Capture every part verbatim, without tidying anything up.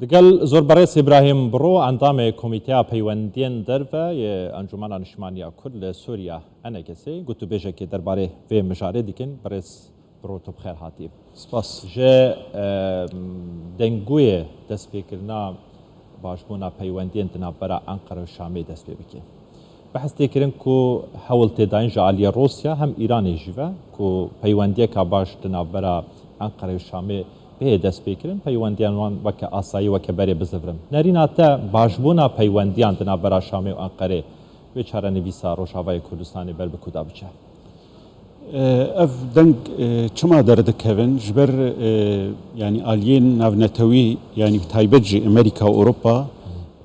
Digel zor berêz Îbrahîm Biro, endamê Komîteya Peywendiyên Derve yê Encûmena Niştimaniya Kurd li Sûriye, E N K S, gotûbêjekê derbarê vê mijarê dikin. Berêz Biro, tu bi xêr hatî. Spas. Ji, em, dengûyê destpêkirina başbûna peywendiyên di navbera Enqere û Şamê dest pê bike. Behs tê kirin ku hewl tê dayîn ji aliyê Rûsya hem Îranê jî ve ku peywendiyeka baş di navbera Enqere û Şamê bihê destpêkirin, peywendiyan wan weke asayî, weke berê bizivrin. Nerîna te, başbûna peywendiyan di navbera Şamê û Enqerê wê çarenivîsa Rojavayê Kurdistanê ber bi ku de biçe? E, ev deng, e, çima derdikevin? Ji ber, e, yanî aliyên navnetewî, yanî bi taybet jî Amerîka û Ewropa,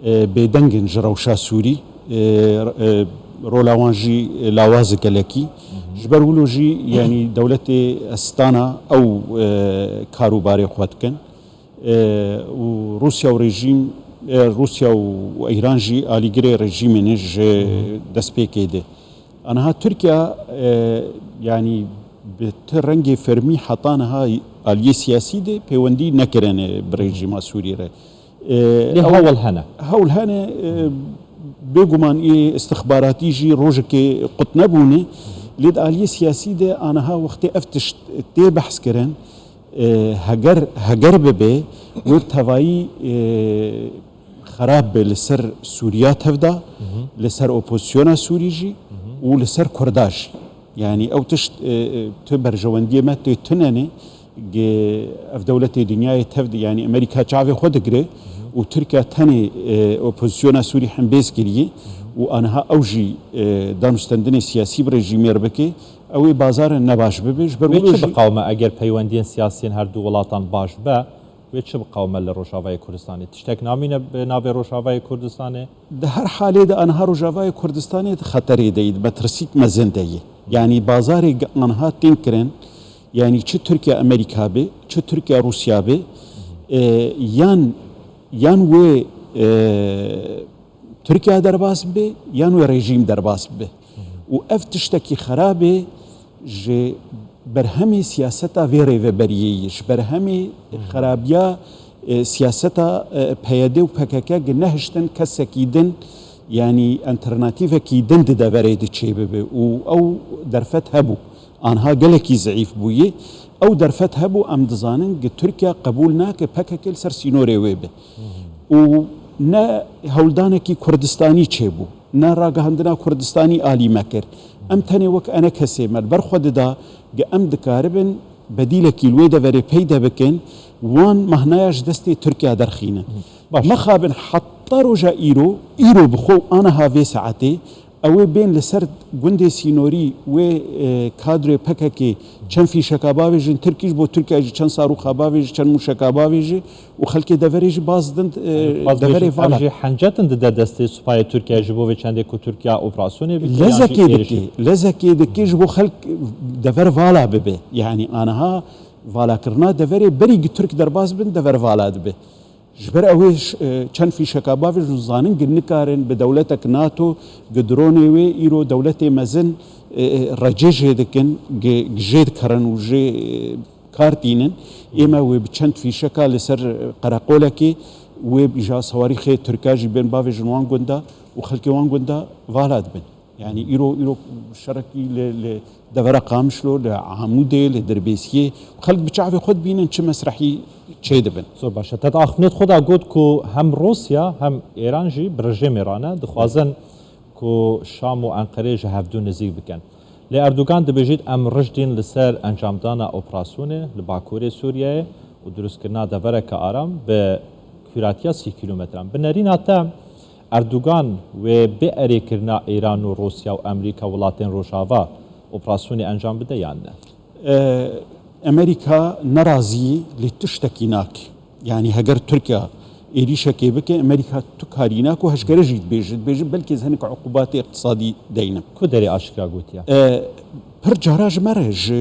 e, bêdeng in ji rewşa Sûrî, e, e, rola wan jî lawaz e gelekî. Ji ber wilo jî, yanî dewletê Estana ew, e, kar û barê xwe dikin. E, û Rûsya û rejîm, e, Rûsya û Îran jî alîgirê rejîmê ne ji destpêkê de. Aniha Tirkiye, e, yanî bi ti rengê fermî heta niha aliyê siyasî de pêwendî nekirine bi rejîma Sûrî re. E, Lê ew hewl hene. Hewl hene, e, bêguman ê istixbaratî jî rojekê qut nebûne. Lê di aliyê siyasî de aniha wextê ev tişt tê behs kirin, e, heger, heger bibe, wê bi tevayî, e, xerab be li ser Sûriya tevda, li ser opozisyona Sûrî jî û li ser Kurda jî. Yanî ew tişt, e, e, tu berjewendiyê me tê tune ne, ge ev dewletê dinyayê tev de, yanî Amerîka çavê xwe digire û Tirkiye tenê, e, opozisyona Sûrî hembêz kiriye û aniha ew jî, e, danûstendinê siyasî bi rejîmê re bike, ew ê bazar nebaş bibe. Ji ber Wê wilo çi jî biqewime eger peywendiyên siyasiyên her du welatan baş be? Wê çi biqewime li Rojavayê Kurdistanê? Tiştek namîne bi navê Rojavayê Kurdistanê? Di her halê de aniha Rojavayê Kurdistanê di xeterê de yî, di metirsîk mezin de yî. Yanî bazarê ge-, aniha tên kirin, yanî çi Tirkiye Amerîka be, çi Tirkiye Rûsya be, e, yan, yan wê, e, Tirkiye derbas bibe, yan wê rejîm derbas bibe. Û ev tiştekî xerab e ji berhemê siyaseta vê rêveberiyê yî, ji berhemê xerabiya, e, siyaseta, e, P Y D û P K K gi nehiştin kesekî din, yanî alternatîvekî din di deverê de çêbibe û ew derfet hebû. Anha gelekî zeîf bûye. Ew derfet hebû, em dizanin, gi Tirkiye qebûl nake P K K li ser sînorê wê be. Û ne hewldanekî Kurdistanî çêbû, ne ragihandina Kurdistanî alî me kir. Em tenê wek enekesê me li ber xwe dida, gi em dikaribin bedîlekî li wê deverê peyde bikin, wan mahnaya ji destê Tirkiye derxînin. Baş. Mexabin heta roja îro, îro bi xwe û aniha vê saetê, ew ê bên li ser gundê sînorî wê, e, kadroyê P K K çend fîşeka bavêjin, Tirkî ji bo Tirkiye jî çend sarûxa bavêjî, çend mûşeka bavêjî û xelkê deverê jî baz din, e, Baz deverê bêjin, vala. Ev jî hencetin dide destê supayê Tirkiye ji bo vê çendê ku Tirkiye operasyonê bike, yan jî Lezekê êrişê dike, lezekê dike ji bo xelk dever vala bibe. Yanî aniha valakirina deverê berî gi Tirk derbas bin dever vala dibe. Ji ber ew ê ş-, e, çend fîşeka bavêjin, zanin gi nikarin bi dewletek NATO, gi dronê wê îro dewletê mezin, e, e, recê jê dikin, gi, gi jê dikerin û jê, e, kar tînin. Ê me wê bi çend fîşeka li ser, e, qereqolekê wê ja sewarîxê Tirka jî bên bavêjin wan gunda û xelkê wan gunda vala dibin. Yanî îro, îro şerekî li, li devera Qamişlo, li Amûdê, li Dirbêsiyê, xelk bi çavê xwe dibînin çi mesrehî çêdibin. Zor baş e. Te di axiftinê xwe de got ku hem Rûsya hem Êran jî bi rejêmê re ne, dixwazin ku Şam û Enqerê ji hevdû nizîk bikin. Lê Erdogan dibêjît, em rijd dîn li ser encamdana operasyonê li bakurê Sûriyeyê û dirustkirina devereke aram bi kûratiya sî kîlometran. Bi nerîna te, Erdogan wê bê erêkirina Îran û Rûsya û Amerîka, welatên Rojava, operasyonê encam bide yan ne? E, Amerîka nerazî lê tiştekî nake. Yanî heger Tirkiye êrîşekê bike, Amerîka tu karî nake û heşkere jî dibêje, dibêje belkî ez hinek uqubatê iqtisadî deynim. Ku derê aşkera gotiye? E, pir cara ji me re, ji,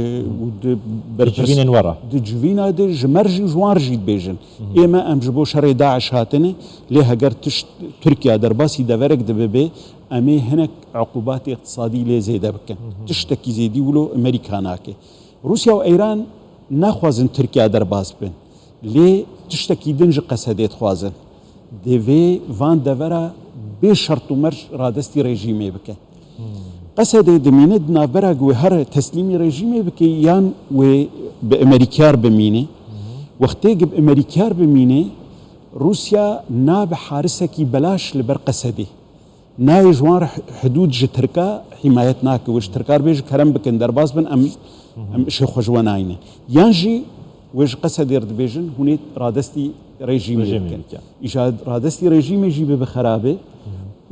û di Di civînên we re? Di civîna de ji me re jî û ji wan re jî dibêjin. Ê me em ji bo şerê DAIŞ hatine, lê heger tişt Tirkiye derbasî deverek dibibe, em ê hinek uqubatê iqtisadî lê zêde bikin. Tiştekî zêdî wilo Amerîka nake. Rûsya û Îran naxwazin Tirkiye derbas bin. Lê tiştekî din ji Qesedê dixwazin. Divê van devera bê şert û merc radestî rejîmê bike. Qesedê dimîne di navbera ku wê here teslîmî rejîmê bike yan wê bi emerîkiyar bimîne. Wextê ku bi emerîkiyar bimîne, Rûsya nabe harisekî belaş li ber Qesedê. Nayê ji wan re hidûd ji Tirka hîmayet nake. Wê ji Tirka re bêje kerem bikin, derbas bin, em, em işê xwe ji we nayînin. Yan jî wê ji Qesedê re dibêjin, hûn ê radestî rejîmê Rejîmê bikin. bikin. Îja radestî rejîmê jî bibe xerabe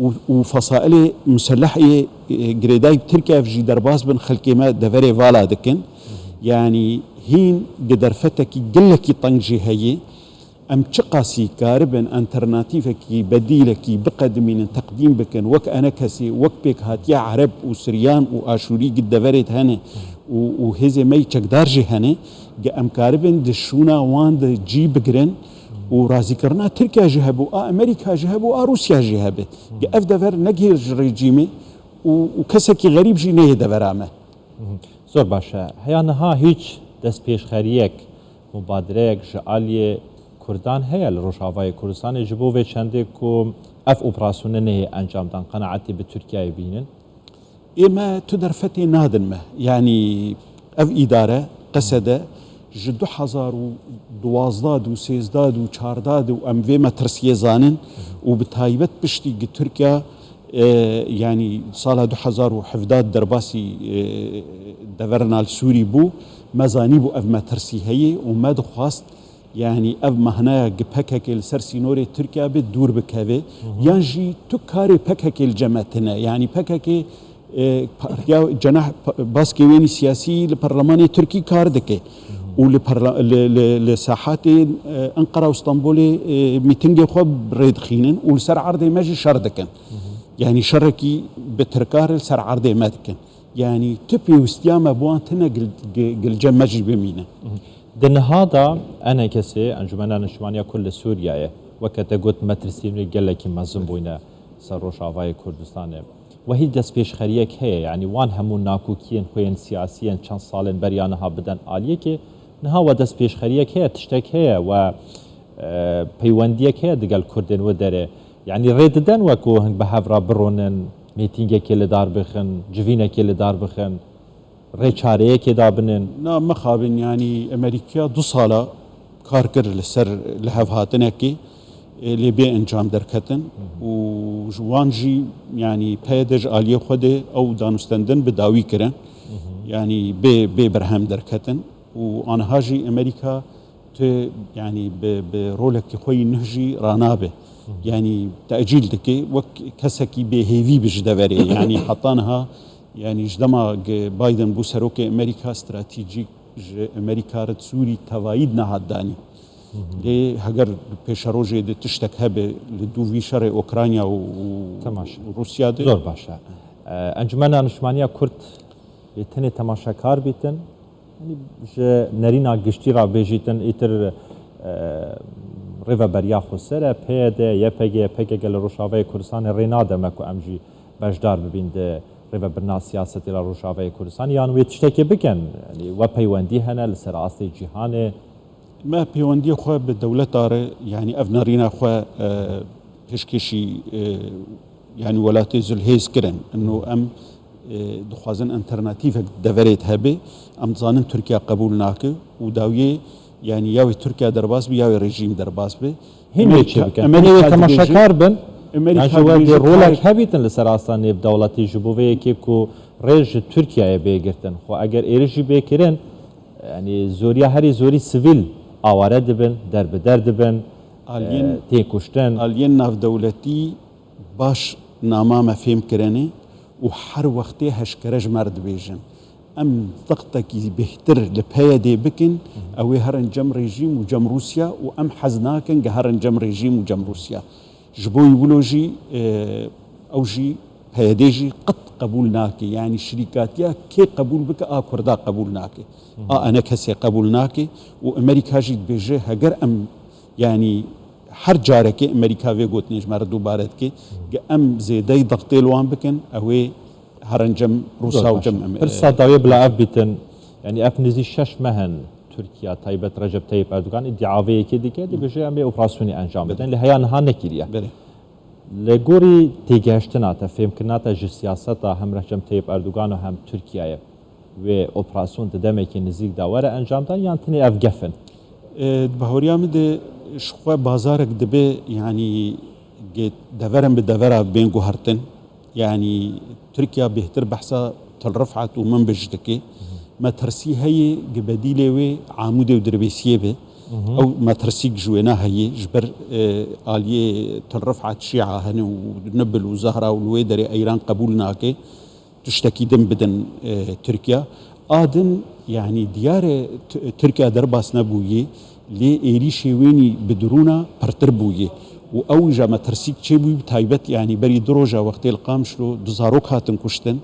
û, û fesailê museleh ê, e, girêdayî bi Tirkiye jî derbas bin, xelkê me deverê vala dikin. Yanî hîn gi derfetekî gelekî teng jî heye. Em çiqasî karibin alternatîfekî, bedîlekî biqedimînin, teqdîm bikin, wek enekesê, wek pêkhatiya Ereb û Siryan û Aşûrî gi deverê de hene û, û hêzê me yî çekdar jî hene, gi em karibin di şûna wan de cî bigirin û razîkirina Tirkiye jî hebû, a Amerîka jî hebû, a Rûsya jî hebe. Gi ev dever negihêr ji rejîmê û, û kesekî xerîb jî neyê devera me. Zor baş e. Heya niha hîç destpêşxeriyek, mubadireyek ji aliyê Kurdan heye li Rojavayê Kurdistanê ji bo vê çendê ku ev operasyonê nehê encam dan, qenaetê bi Tirkiyeyê bînin? Ê me tu derfetê nadin me. Yanî ev îdare, Qesede, ji du hezar û duwazdeh de û sêzdeh de û çardeh de û em vê metirsiyê zanin û bi taybet piştî gi Tirkiye, e, yanî sala du hezar û hevdeh derbasî, e, deverna li Sûrî bû, me zanîbû ev metirsî heye û me dixwast, yanî ev mehnaya gi P K K li ser sînorê Tirkiye be dûr bikeve, yan jî tu karê P K K li cem me tine. Yanî P K K, e, partiya cenah pa-, baskê wênî siyasî li perlemanê Tirkî kar dike û li parla-, li, li, li sahatê, e, Enqera û Stenbolê, e, mîtingê xwe rê dixînin û li ser erdê me jî şer dikin. Yanî şerekî bi Tirka re li ser erdê me dikin. Yanî tu pêwistiya me bi wan tine gil-, gi-, gilce me jî bimîne. Di niha de enekesê, Encumena Niştimaniya Kurd li Sûriyeyê, weke te got, metirsînê gelekî mezin bûyne ser Rojavayê Kurdistanê. We hî destpêşxeriyek heye, yanî wan hemû nakokiyên xwe yên siyasî yên çend salên beriya niha biden aliyekê, niha we destpêşxeriyek heye, tiştek heye, we, e, peywendiyek heye digel Kurdên wê derê. Yanî rê diden we ku hing bi hev re bironin, mîtîngekê li dar bixin, civînekê li dar bixin, rê çareyekê dabinin? Na, mixabin, yanî Amerîkaya du sala kar kir li ser lihevhatinekê, e, lê bê encam derketin û ji wan jî, yanî P Y D ji aliyê xwe de ew danûstendin bi dawî kirin. Yanî bê, bê berhem derketin û aniha jî Amerîka tu, yanî bi, bi rolekî xwe yî nuh jî ranabe. Yanî tecîl dike, wek kesekî bêhêvî bi ji deverê. Yanî heta niha, yanî ji dema gi Biden bû serokê Amerîka, stratejîk ji Amerîka re Sûrî tevayî nehat danî. Lê heger pêşerojê de tiştek hebe li dû vî şerê Ukrayna û, û, Temaşe. û Rûsya de. Zor baş e. E, Encumena Niştimaniya Kurd ê tenê temaşekar bîtin. Yanî ji nerîna giştî re bêjîtin, îtir, e, rêveberiya xweser e, P Y D, Y P G, P K K li Rojavayê Kurdistanê rê nade me ku em jî beşdar bibîn di rêvebirina siyasetê li Rojavayê Kurdistanê, yan wê tiştekê bikin, yanî we peywendî hene li ser astê cîhanê? Me peywendiyê xwe bi dewleta re, yanî ev nerîna xwe, e, pêşkêşî, e, yanî welatê Zilhêz kirin. Ino em, e, dixwazin alternatîfek deverê de hebe. Em dizanin Tirkiye qebûl nake û dawiyê, yanî ya wê Tirkiye derbas bi, ya wê rejîm derbas bi. Hîn wê Amerîka-, çê bikin. Amerîka Hîn wê dibêje, temaşekar bin. Amerîka Yan jî we dibêje dê rolek karê hebîtin li ser asta nêvdewletî ji bo vê yekê ku rê ji Tirkiyeyê bê girtin. Xwe eger êrîş jî bê kirin, yanî zoriya herî zorî sivîl aware dibin, derbider dibin, Aliyên, e, tê kuştin. Aliyên navdewletî baş nama me fêm kirine û her wextê heşkere ji me re dibêjin. Em dixtekî bêhtir li P Y D bikin, ew ê herin cem rejîm û cem Rûsya û em hez nakin gi herin cem rejîm û cem Rûsya. Ji bo wilo jî, e, ew jî P Y D jî qet qebûl nake. Yanî şirîkatiya kê qebûl bike, a Kurda qebûl nake. A enekesê qebûl nake û Amerîka jî dibêje, heger em, yanî her carekê Amerîka vê gotinê ji me re dubare dike, ke em zêdeyî dextê li wan bikin, ew ê herin cem Rûsa û cem Amerîka. Pirsa dawiyê bila ev bîtin, yanî ev nêzî şeş meh in Tirkiye, taybet Recep Tayyip Erdogan îdia vê yekê dike, dibêje em ê operasyonê encam bidin. Lê heya niha nekiriye. Li gorî têgihiştina te, fêmkirina te ji siyaseta hem Recep Tayyip Erdogan û hem Tirkiyeyê, wê operasyon di demekê nizîk de were encamdan yan tenê ev gef in? E, di bahoriya min de ji xwe bazarek dibe, yanî deverin bi devera bên guhertin. Yanî Tirkiye bêhtir behsa Til Rifat û Minbij dike. Metirsî heye gi bedîlê wê Amûdê û Dirbêsiyê be. Ew metirsîk ji wêna heye, ji ber e, aliyê Til Rifat Şîa hene û Nibil û Zehra û li wê derê Eyran qebûl nake. Tiştekî din bidin e, Tirkiye. A din, yanî diyar e T- Tirkiye derbas nebûye, lê êrîşê wênî bi dirûna pirtir bûye. Û ew jî metirsîk çêbû, bi taybet yanî berî du roja wextê li Qamişlo du zarok hatin kuştin.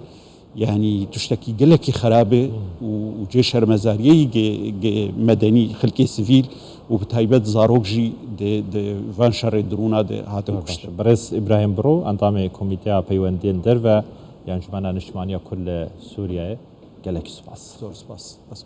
Yanî tiştekî gelekî xerab e û, û cê şermezariyê yî ge- ge- medenî, xilkê sivîl û bi taybet zarok jî di, di van şerê dirûna de hatin kuştin. Birêz Îbrahîm Biro, endamê Komîteya Peywendiyên Derve ya Encûmena Niştimaniya Kurd li Sûriyeyê, gelekî spas. Zor spas. Ez